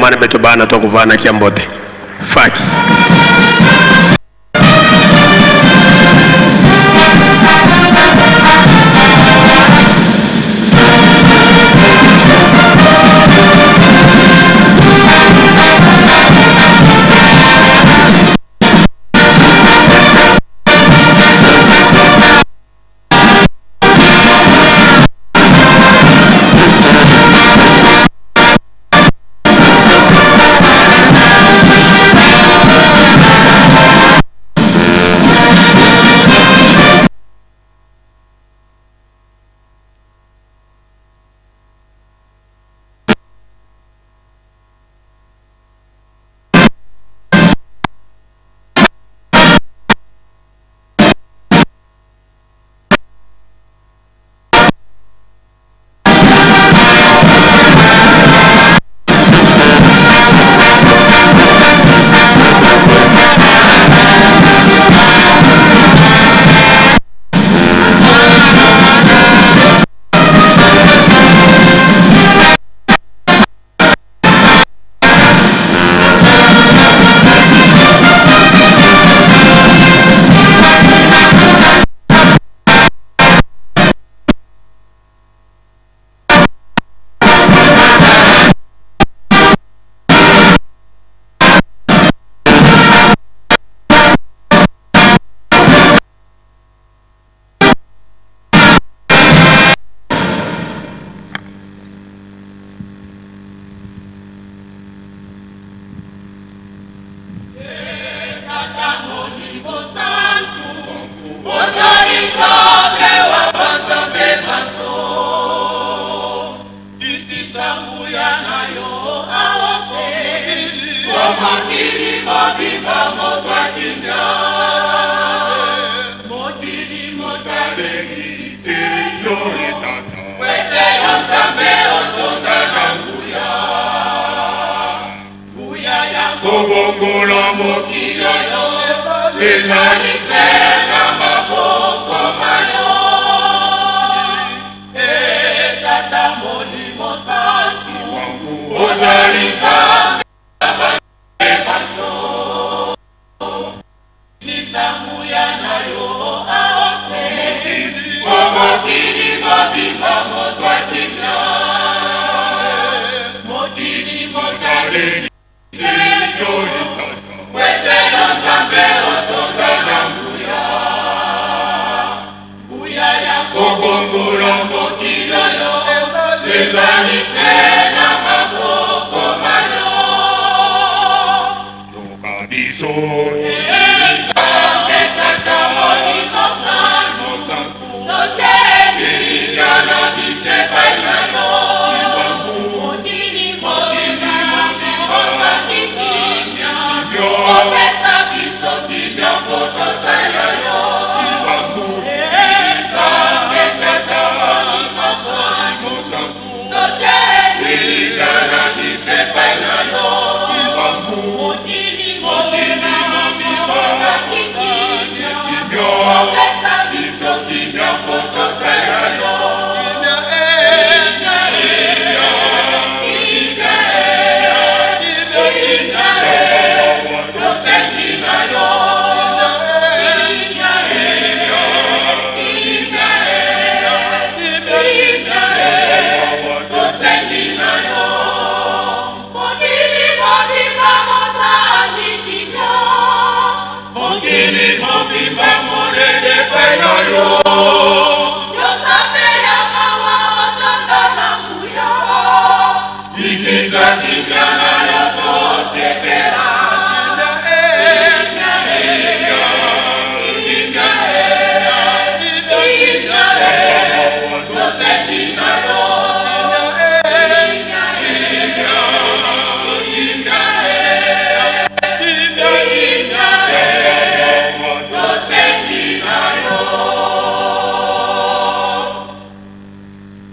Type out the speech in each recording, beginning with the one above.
mwana beto bana tokuvana kiambote faki.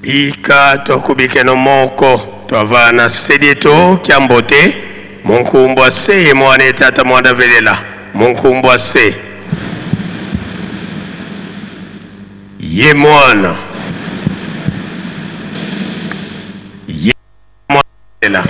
Ika tokubikeno moko twavana sedieto kiambote munkumbwa se mwana tata mwana velela munkumbwa se ye mwana ye mwana.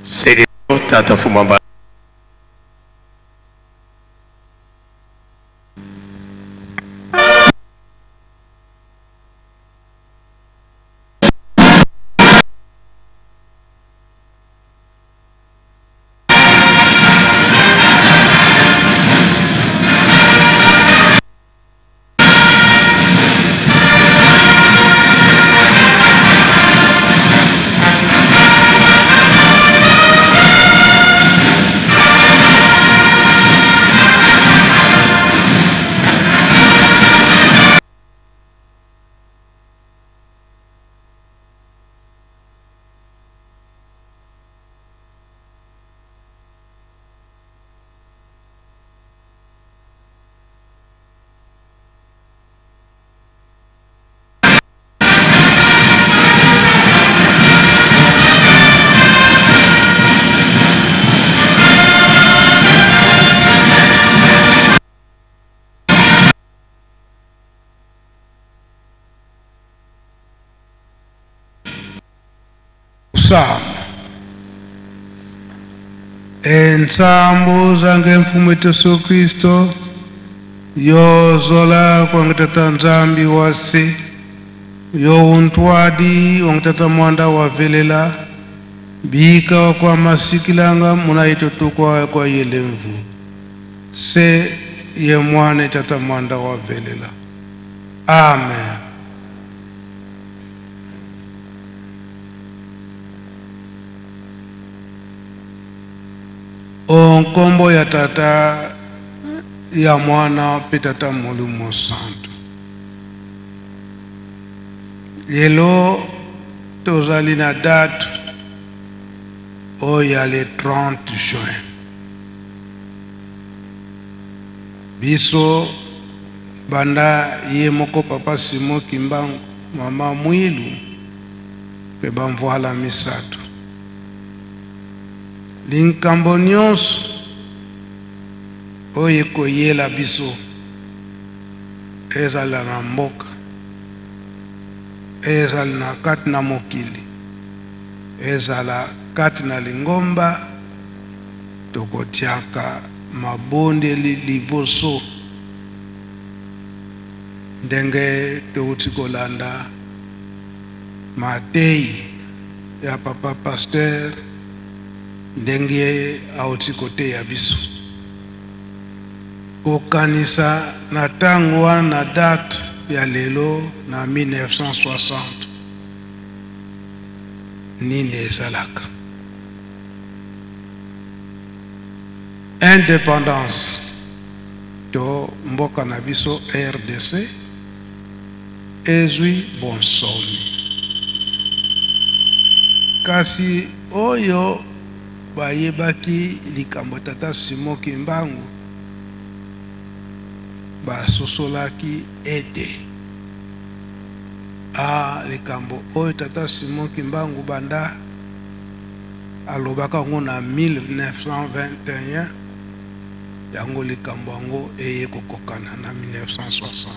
Sede tata fumamba. Sama ensambo zange mfumu Yesu Kristo yozola kwangitata nzambi wase yo untwadi wangitata mwanda wavelela bika kwa masikilanga munaitotukwa kwa yelemvu se ye mwana tata mwanda wavelela. Amen. Onkombo ya tata ya mwana pe tata molimo santo. Lelo tozali na date oyo ya le 30 juin. Biso banda ye moko papa Simon Kimbangu, mama Mwilu pe bamvwala misato. Linkambo nyonso oyo ekoyela biso ezala na mboka, ezala na kati na mokili, ezala kati na lingomba, tokotiaka mabondeli liboso ndenge touti kolanda matei ya papa pasteur ndenge auti koteya biso kokanisa na ntango wana na date ya lelo na 1960 nini ezalaka indépendance to mboka na biso RDC ezwi bonsomi, kasi oyo bayebaki likambo tata Simon Kimbangu basosolaki ete a likambo oyo tata Simon Kimbangu banda alobaka yango na 1921 yango likambo yango eye kokokana na 1960.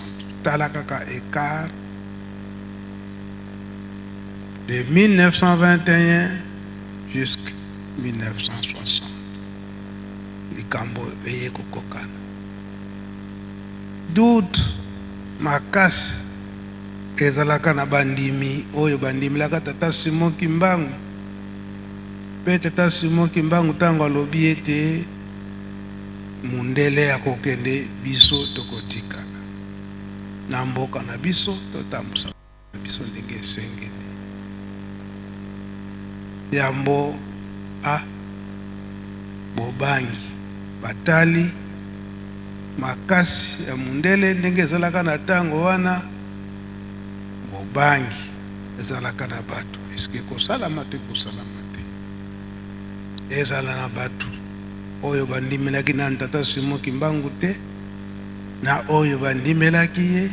Tala kaka écart de 1921 jusqu'à 1960 likambo eye kokokana. Doute makasi ezalaka na bandimi oyo bandimelaka tata Simon Kimbangu, pe tata Simon Kimbangu ntango alobi ete mundele akokende biso tokotikala na mboka na biso totambusa biso ndenge esengeli. Yambo a bobangi batali makasi ya mundele ndenge ezalaka na ntango wana, bobangi ezalaka na bato eske kosalama te kosalama te, ezala na bato oyo bandimelaki nanu tata Simon Kimbangu te na oyo bandimelaki ye,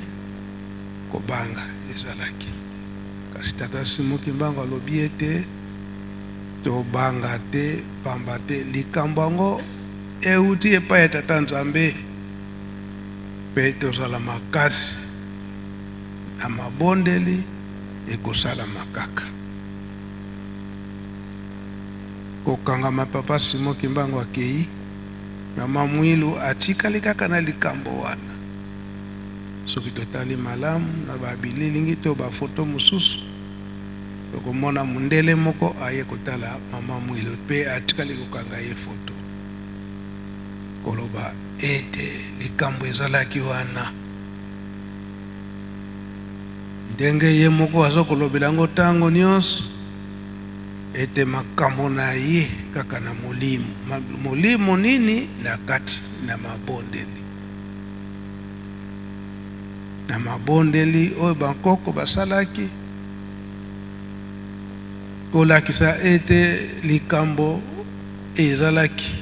kobanga ezalaki. Kasi tata Simon Kimbangu alobi ete tobanga te, pamba te likambo yango euti epai ya tata Nzambe, pe tozala makasi na mabondeli ekosalama kaka. Kokangama papa Simon Kimbangu akei, mama Mwilu atikali kaka na likambo wana. Soki totali malamu na ba bililingi to ba foto mosusu, tokomona mundele moko aye kotala mama Mwilu pe atikali kokanga ye foto, koloba ete likambo ezalaki wana. Ndenge ye moko aza kolobela yango tango nionso, ete makambo na ye kaka na molimo. Molimo nini? Na kati na mabondeli. Na mabondeli oyo bankoko basalaki, kolakisa ete likambo ezalaki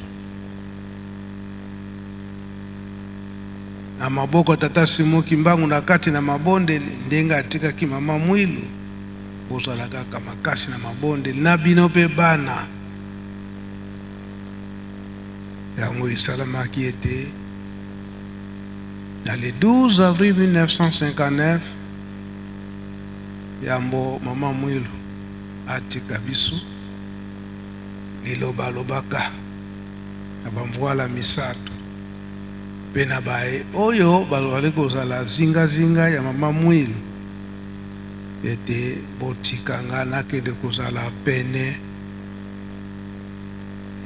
na maboko ya tata Simon Kimbangu na kati na mabondeli, ndenge atikaki mama Mwilu. Bozala kaka makasi na mabondeli na bino mpe bana. Yango esalamaki ete na le 12 avril 1959, yambo mama Mwilu atika biso, liloba alobaka na bamvuala misato mpe na baye oyo bazali kozala zingazinga ya mama Mwilu, ete botika nga nakende kozala pene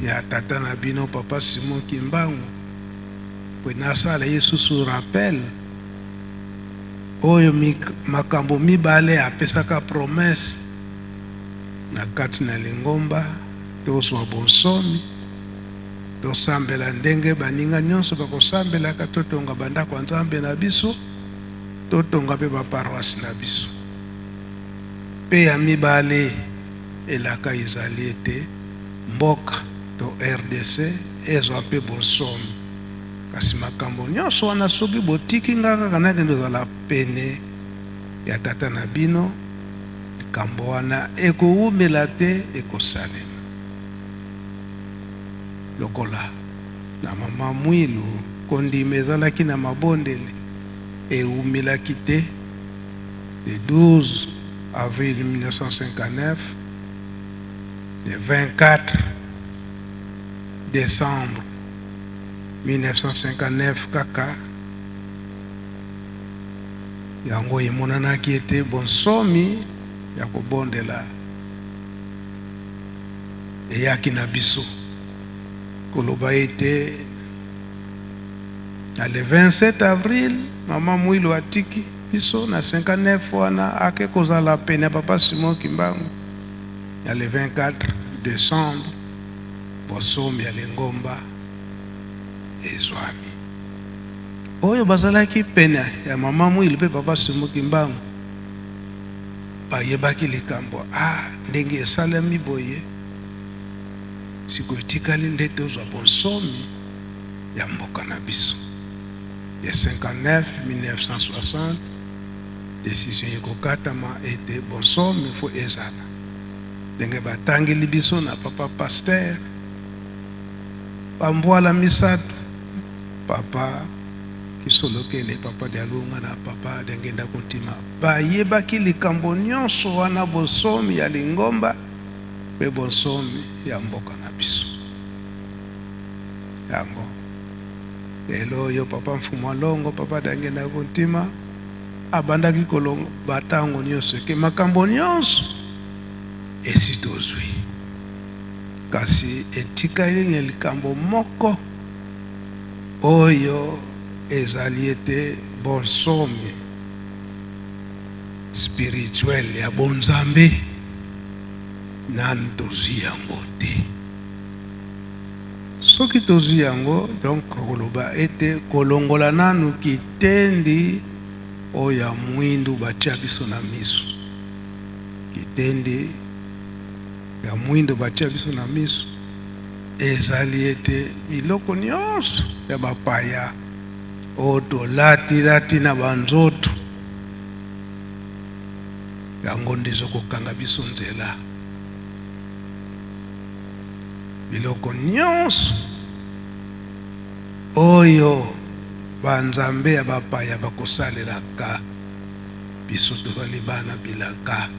ya tata na bino papa Simon Kimbangu, mpe nasala ye susu rappel oyo makambo mibale apesaka promesse na kati na lingomba: tozwa bonsomi, tosambela ndenge baninga nyonso bakosambelaka, totonga bandako ya Nzambe na biso, totonga mpe baparoisse na biso. Mpe ya mibale, elaka ezali ete mboka to RDC ezwa mpe bonsomi. Kasi makambo nyonso wana, soki botiki nga kaka nakende kozala pene ya tata na bino, likambo wana ekowumela te, ekosalema. Lokola na mama Mwilu, kondima ezalaki na mabondeli, ewumelaki te, le 12 avril 1959, le 24 décembre 1959 kaka, yango emonanaki ete bonsomi ya kobondela eyaki na biso, koloba ete na le 27 avril mama Mwilu atiki biso na 59 wana, ake kozala pene ya papa Simon Kimbangu. Na le 24 décembre bonsomi ya lingomba ezwami. Oyo bazalaki pene ya mama Mwilu mpe papa Simon Kimbangu bayebaki likambo, ndenge esalemi boye, sikoyo etikali nde tozwa bonsomi ya mboka na biso. De 59 1960 décision ekokatama ete bonsomi fo ezala ndenge batangeli biso na papa pasteur bambwala misato, papa Kisolokele, papa Dialunga na papa Dengenda Kuntima, bayebaki likambo nyonso wana, bonsomi ya lingomba mpe bonsomi ya mboka na biso. Yango lelo oyo papa Mfumu Alongo, papa Dengenda Kuntima abandaki kolonga ntango nyonso eke makambo nyonso esi tozwi, kasi etikali na likambo moko oyo ezali ete bonsomi spirituel ya bonzambe nanu tozwi yango te. Soki tozwi yango, donc koloba ete kolongola nanu kitendi oyo ya mwindu batia biso na miso, kitendi ya mwindu batia biso na miso ezali ete biloko nyonso ya bapaya oyo tolatilati na banzoto yango nde ezokokanga biso nzela. Biloko nyonso oyo banzambe ya bapaya bakosalelaka biso, tozali bana bilaka.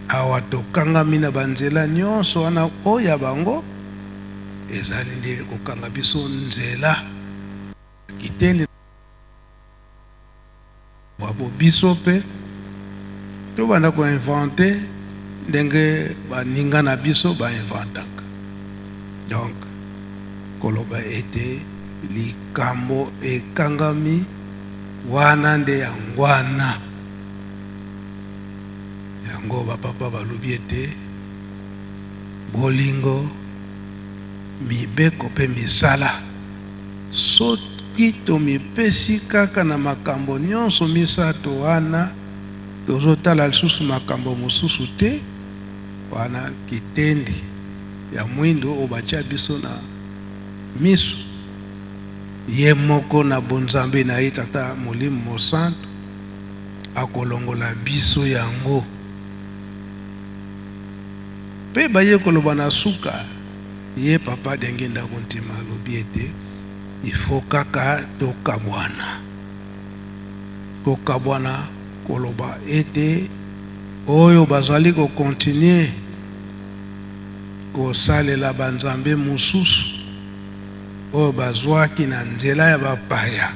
Awa tokangami na banzela nyonso wana oyo ya bango ezali nde kokanga biso nzela kitende bwabo biso mpe tobanda koinvente ndenge baninga na biso bainventaka. Donc koloba ete likambo ekangami wana nde yango wana. Yango bapapa balobi ete bolingo, mibeko mpe misala, soki tomipesi kaka na makambo nyonso misato wana, tozotala lisusu makambo mosusu te. Wana kitendi ya mwindo oyo batia biso na miso, ye moko na bonzambe na ye Tata Molimo Mosantu akolongola biso yango. Mpe baye koloba na suka, ye Papa Diangienda Kuntima alobi ete il faut kaka tokabwana. Kokabwana koloba ete oyo bazali ko continuer kosalela banzambe mosusu oyo bazwaki na nzela ya bapaya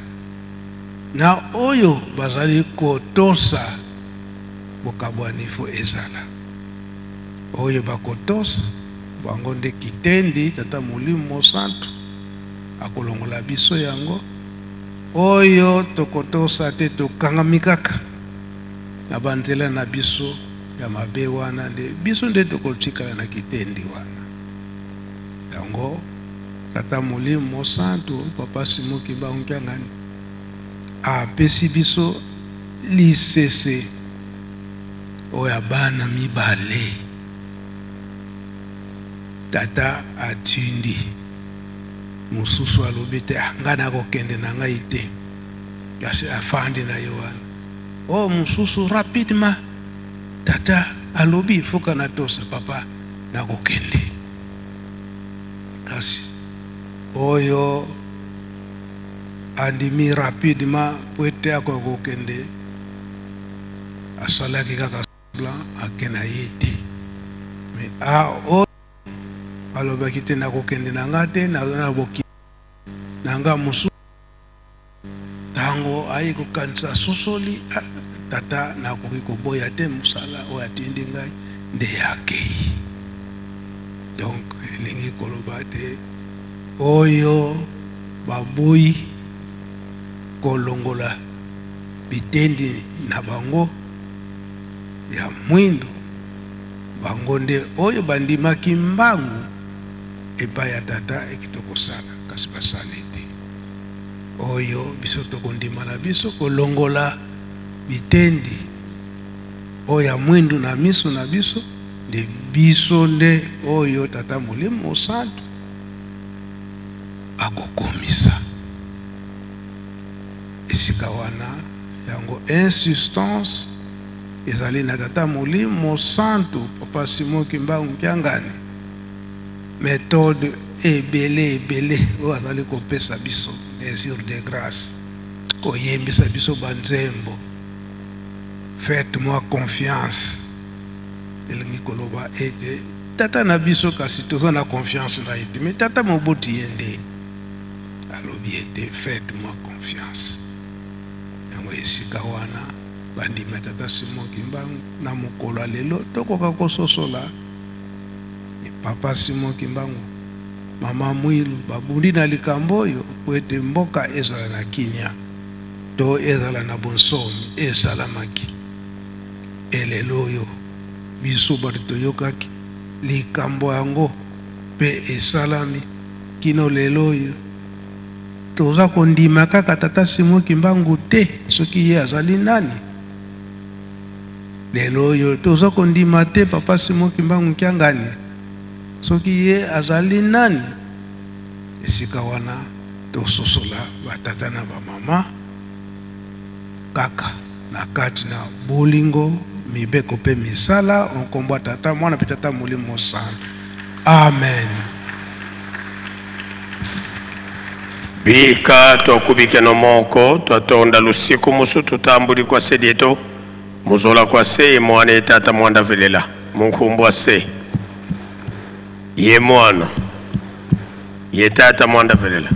na oyo bazali kotosa bokabwani fo ezala oyo bakotosa bango nde kitendi Tata Molimo Mosantu akolongola biso yango. Oyo tokotosa te tokangami kaka na banzela na biso ya mabe wana nde biso nde tokotikala na kitendi wana. Yango Tata Molimo Mosantu Papa Simon Kimbangu Kiangani apesi biso lisese oyo ya bana mibale. Tata atindi mosusu alobi te, ah, ngai nakokende na ngai te, kasi afandi na ye wana. Oyo mosusu rapidement, tata alobi foka natosa papa, nakokende. Kasi oyo andimi rapidement po ete akoka kokende, asalaki kaka semblant ake na ye te. Mais a oyo alobaki te nakokende na nga te, naza na bokili na nga mosusu. Tango aye kokanisa asosoli, ah, tata nakoki koboya te mosala oyo atindi ngai, nde akei. Donc elingi koloba te oyo baboyi kolongola bitendi na bango ya mwindu, bango nde oyo bandimaki mbangu epai ya tata eki tokosala, kasi basali te. Oyo biso tokondima na biso kolongola bitendi oyo ya mwindu na miso na biso, nde biso nde oyo Tata Molimo Mosantu akokomisa esika wana. Yango insistance ezali na Tata Molimo Mosantu Papa Simon Kimbangu Kiangani, methode ebele ebele oyo azali kopesa biso, mesure de grâce, koyembisa biso banzembo, faites-moi confiance, elingi koloba ete tata na biso kasi toza na confiance na ye te, mais tata moboti ye nde alobi ete faites-moi confiance. Yango esika wana bandimi ya Tata Simon Kimbangu na mokolo ya lelo tokoka kososola Papa Simon Kimbangu, Mama Mwilu babundi na likambo oyo po ete mboka ezala na kimia to ezala na bonsomi. Esalamaki elelo oyo biso bato toyokaki likambo yango pe esalami kino lelo oyo. Toza kondima kaka Tata Simon Kimbangu te soki ye azali nani. Lelo oyo toza kondima te Papa Simon Kimbangu Kiangani soki ye azali nani. Esika wana tososola ba tata na ba mama kaka na kati na bolingo, mibeko pe misala, nkombo ya Tata, Mwana pe Tata Molimo Mosantu. Amen. Bika twakubike no moko twatonda lusiku musu tutambuli kwa sedieto muzola kwa seye mwana etata mwanda velela. Munkumbwa se. Ye mwana. Ye tata mwanda velela.